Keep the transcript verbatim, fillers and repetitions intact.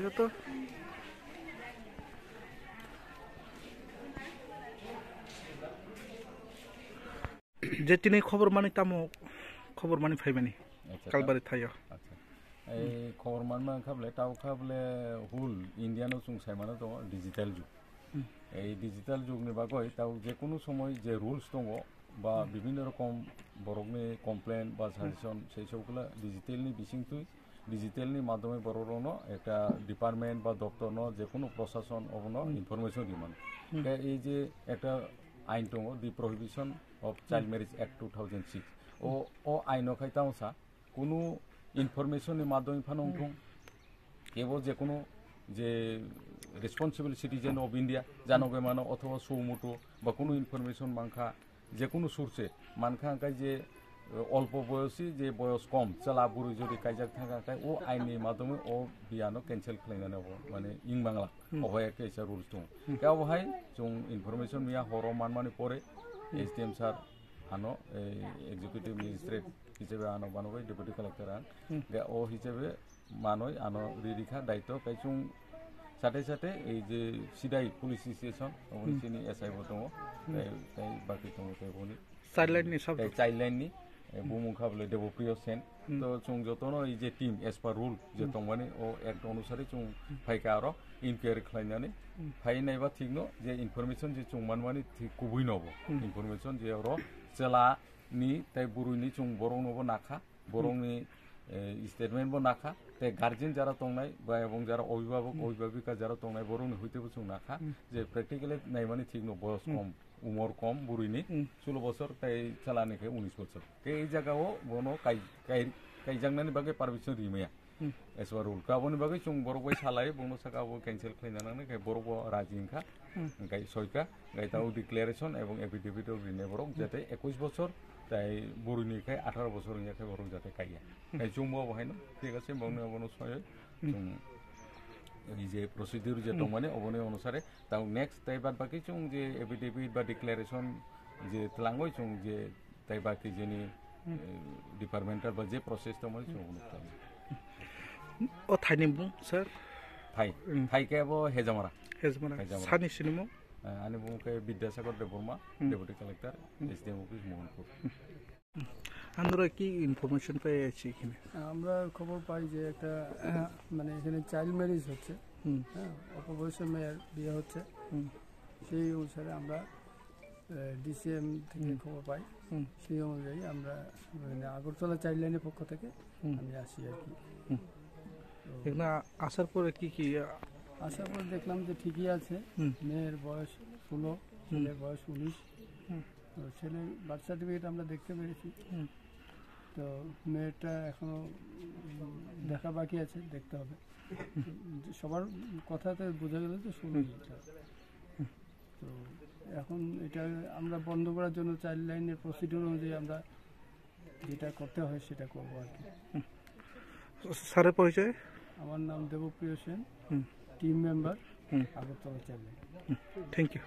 Joto. Je tini khobor mani tamo khobor mani phaimani Acha, Kalbari thaio. Acha. Ei khobor manma wngkha bole, tao kha bole whole India no chwng saimano tongo digital jug. Hmm. Ei digital jug ni bagwi tao je kunu somoi je rules tongo ba Hmm. bibhinno rokom borokni complaint ba Hmm. suggestion sei sokla digital ni bisingtwi digital ni madhyome borok rokno ekta department ba doptor no je kunu prosason obono Hmm. information rimano. Hmm. Khe ei je ekta ain tongo, the Prohibition of Child Hmm. Marriage Act two thousand six. O, o aino khai tamo sa, kunu information ni madhyome phano Hmm. wngthung, kebo je kunu je responsible citizen of India, jano Hmm. bai mano othoba sumoto ba kunu information mankha, je kunu source mankha, hwnkhe je, eh, olpo boyosi, je boyos kom, chwla bwrwi jodi kaijak thangkha, hwnkhe o aini madhyome o biyano cancel khlainani obo, mane, wng mangla. Hmm. Obo hai kaisa rules tongo. Hmm. Khe obo hai chwng information miya horo manmani pore Hmm. S D M sir ano, eh, executive magistrate hisabe ano banobai deputy collector ang. Hmm. Khe o hisabe manwi ano ri rikha daitw, khe chwng sate sate ei je sidai police station, oboni Hmm. chini S I bo tongo, Hmm. tei, tei baki tongo tei boni. Child line ni sab Tei dok- child line ni, eh, Hmm. bumung kha bole Debopriyo Sen. Hmm. To chwng jotono ei je team as per rule je Hmm. tongmani o act onusari chwng Hmm. phaikha aro inquiry khlainani Hmm. phai naiba thikno je information je chwng manmani thik kubui nobo. Hmm. Information je oro chwla ni tei bwrwi ni chwng borok nobo nakha. Borokni, eh, statement bo nakha, tei guardian jara tongnai ba ebong jara obhibabok, Hmm. obhibabika jara tongnai borokni hoite bo chwng nakha Hmm. je practically naimani thikno boyos Hmm. kom, umor kom bwrwini Hmm. sulo bosor tei chwlani khe unis bosor. Tei ei jagao bono kai-, kai-, kaijaknani bagwi permission rimaya. Hmm. As per rule. Aboni bagwi chwng borok bai salai, bono saka abo cancel khlaina nangnai, khe borok bo raji wngkha, Hmm. hwnkhe soika, hwnkhe tamo Hmm. declaration ebong affidavit rok rinai borok, Hmm. jate ekush bosor, tai bwrwini khe atharo bosor wngya khe borok jate kaiya. Hmm. Hai chwngbo abo haino, thik ase, bongni abono soyoi, Hmm. chwng, ei je procedure je Hmm. tongmani, oboni onusare, tamo next tai bad baki chwng je affidavit ba declaration je twlangoi chwng je Tai baki jeni, Hmm. eh, departmental ba je process tongmani chwng phano khlai. O thaini bung, sir? Thai. Hmm. Thai khe bo Hejamara. Hejamara. Hejamara. Sani sinimo? Eh, ani bung khe Bidyasagar Debbarma, Hmm. Deputy Collector, Hmm. S D M Office, Mohanpur. Andra ki information pai achi ekhane? আমরা খবর পাই যে একটা, মানে, এখানে child marriage হচ্ছে। Hmm. হ্যাঁ, অল্প বয়সে মেয়ের বিয়ে হচ্ছে। Hmm. সেই অনুসারে আমরা ডিসিএম থেকে হুম। খবর পাই। হুম। সেই অনুযায়ী আমরা, মানে, আগরতলা চাইল্ড লাইনের পক্ষ থেকে হুম। আমি আসি আর কি। হুম। তো এখানে আসার পরে কি কি, আ- আসার পর দেখলাম যে ঠিকই আছে। হুম। মেয়ের বয়স ষোলো, হুম। ছেলের বয়স উনিশ। হুম। তো ছেলের বার্থ সার্টিফিকেট আমরা দেখতে পেরেছি। হুম। তো মেয়েটা এখনো, উম, দেখা বাকি আছে, দেখতে হবে। সবার কথাতে বোঝা গেল যে ষোলো হুম। বছর। তো এখন এটা আমরা বন্ধ করার জন্য চাইল্ড লাইনের প্রসিডিউর অনুযায়ী আমরা যেটা করতে হয় সেটা করবো আর কি। স্যারের পরিচয়? আমার নাম দেবপ্রিয় সেন, হুম। টিম মেম্বার, হুম। Agartala child line. Thank you.